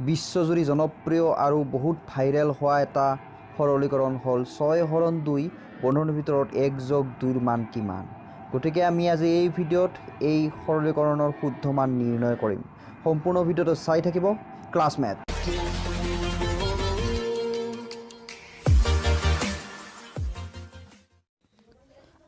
বিশ্বজুৰি জনপ্ৰিয় আৰু বহুত ভাইৰেল হোৱা এটা সৰলীকৰণ হ'ল 6 হৰণ 2 বন্ধনীৰ ভিতৰত 1 যোগ 2ৰ মান কিমান। গতিকে আমি আজি এই ভিডিঅ'ত এই সৰলীকৰণৰ শুদ্ধ মান নিৰ্ণয় কৰিম। সম্পূৰ্ণ ভিডিঅ'টো চাই থাকিব। ক্লাছ মেথ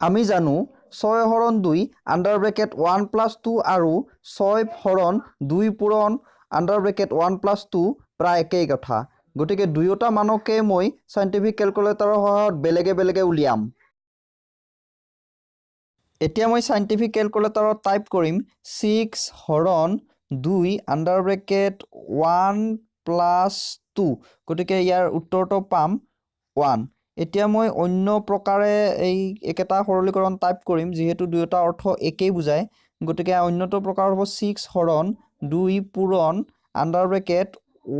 আমি জানো, 6 হৰণ 2 আণ্ডাৰ ব্ৰেকেট 1 প্লাছ 2 আৰু 6 হৰণ 2 পূৰণ আণ্ডাৰ ব্ৰেকেট 1 প্লাছ 2 প্ৰায় একেই কথা। গতিকে দুয়োটা মানকে মই চাইণ্টিফিক কেলকুলেটৰৰ সহায়ত বেলেগে বেলেগে উলিয়াম। এতিয়া মই চাইণ্টিফিক কেলকুলেটৰত টাইপ কৰিম 6 হৰণ 2 আণ্ডাৰ ব্ৰেকেট 1 প্লাছ 2। গতিকে ইয়াৰ উত্তৰটো পাম 1। এতিয়া মই অন্য প্ৰকাৰে এই একেটা সৰলীকৰণ টাইপ কৰিম, যিহেতু দুয়োটা অৰ্থ একেই বুজায়। গতিকে অন্যটো প্ৰকাৰ হ'ব 6 হৰণ 2 পূৰণ আণ্ডাৰ ব্ৰেকেট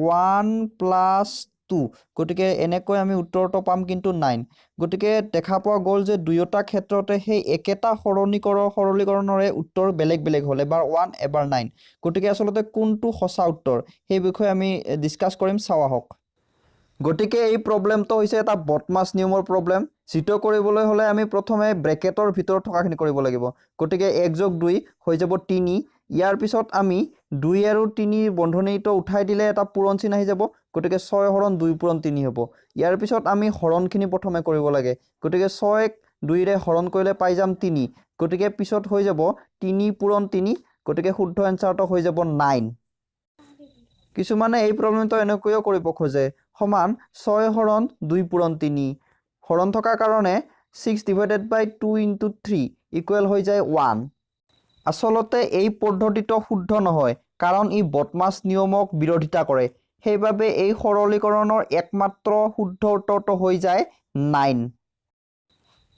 1 প্লাছ 2। গতিকে এনেকৈ আমি উত্তৰটো পাম কিন্তু 9। গতিকে দেখা পোৱা গ'ল যে দুয়োটা ক্ষেত্ৰতে সেই একেটা সৰলীকৰণৰে উত্তৰ বেলেগ বেলেগ হ'ল, এবাৰ 1, এবাৰ 9। গতিকে আচলতে কোনটো সঁচা উত্তৰ, সেই বিষয়ে আমি ডিছকাছ কৰিম, চাওঁ আহক। গতিকে এই প্ৰব্লেমটো হৈছে এটা বদমাছ নিয়মৰ প্ৰব্লেম, যিটো কৰিবলৈ হ'লে আমি প্ৰথমে ব্ৰেকেটৰ ভিতৰত থকাখিনি কৰিব লাগিব। গতিকে 1 যোগ 2 হৈ যাব 3। ইয়াৰ পিছত আমি 2 আৰু 3ৰ বন্ধনীটো উঠাই দিলে এটা পূৰণ চিন আহি যাব। গতিকে 6 হৰণ 2 পূৰণ 3 হ'ব। ইয়াৰ পিছত আমি হৰণখিনি প্ৰথমে কৰিব লাগে। গতিকে 6ক 2ৰে হৰণ কৰিলে পাই যাম 3। গতিকে পিছত হৈ যাব 3 পূৰণ 3। গতিকে শুদ্ধ এনচাৰটো হৈ যাব 9। কিছুমানে এই প্ৰব্লেমটো এনেকৈও কৰিব খোজে, সমান 6 হৰণ 2 পূৰণ 3। হৰণ থকাৰ কাৰণে 6 divided by 2 into 3 equal হৈ যায় 1। আচলতে এই পদ্ধতিটো শুদ্ধ নহয়, কাৰণ ই বদমাছ নিয়মক বিৰোধিতা কৰে। সেইবাবে এই সৰলীকৰণৰ একমাত্ৰ শুদ্ধ উত্তৰটো হৈ যায় 9।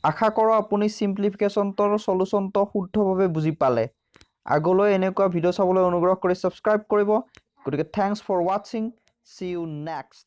আশা কৰোঁ আপুনি চিম্প্লিফিকেশ্যনটোৰ চলুশ্যনটো শুদ্ধভাৱে বুজি পালে। আগলৈ এনেকুৱা ভিডিঅ' চাবলৈ অনুগ্ৰহ কৰি ছাবস্ক্ৰাইব কৰিব। গতিকে thanks for watching, see you next.